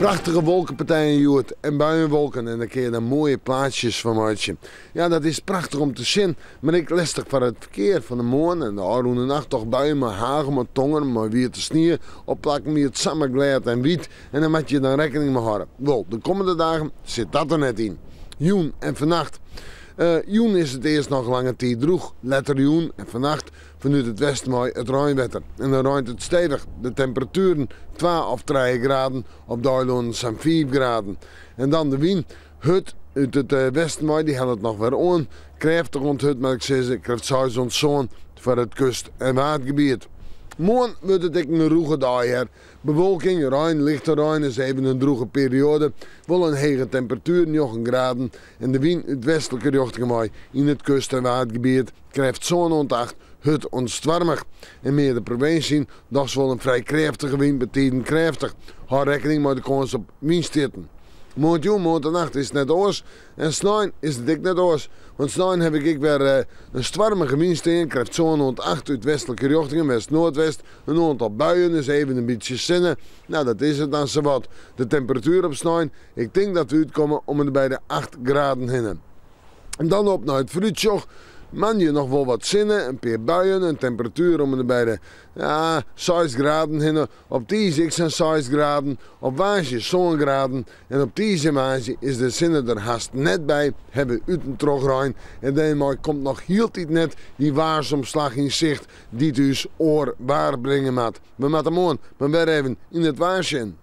Prachtige wolkepartijen hjoed en buienwolken en dêr kinne je dan moaie plaatsjes fan meitsje. Ja, dat is prachtich om te sjen, mar ek lestich foar it ferkear. Fan 'e moarn en de ôfrûne nacht toch buien mei hagel, mei tonger, mei wiete snie. Op plakken wie it samar glêd en wiet en dêr moatte je dan rekkening mei hâlde. Wol, de kommende dagen sit dat der net yn. Jûn en fannacht. Jûn is it earst noch lange tiid drûch, letter jûn en fannacht Fanút it westen wei it reinwetter en dan reint it stevich. De temperatueren twa of trije graden, op de eilannen sa'n fiif graden. En dan de wyn, hurd út it westen wei, dy hellet noch wer oan. Krêftich oant hurd moat ik sizze, krêft seis oant sân foar it kust en waadgebiet. Moarn wurdt it ek in rûge dei hear. Bewolking, rein, lichte rein is even in drûge perioade, wol in hege temperatuer, njoggen graden, en de wyn út westlike rjochtingen wei yn it kust en waadgebiet. Krêft sân oant acht, hurd oant stoarmich. En mear de provinsje yn, dochs wol in frij krêftige wyn, betiden krêftich. Hâld rekkening mei de kâns op wynstjitten. Moarntejûn, moarntenacht is it net oars. En snein is it ek net oars. Want snein haw ik ek wer in stoarmige wyn stean, krêft sân oant acht út westlike rjochtingen, west-noardwest. In oantal buien, dus even in bytsje sinne. No, dat is it dan sawat. De temperatuer op snein, ik tink dat we útkomme om en by de acht graden hinne. En dan op nei it foarútsjoch. Moandei noch wol wat sinne, in pear buien, in temperatuer om en by de ja, seis graden hinne. Op tiisdei ek sa'n seis graden, op woansdei sân graden en op tiisdei en woansdei is de sinne der hast net by, hawwe we út en troch rein en dêrmei komt noch hieltyd net dy waarsomslach yn sicht dy't ús oar waar bringe moat. We moatte moarn mar wer even yn it waar sjen.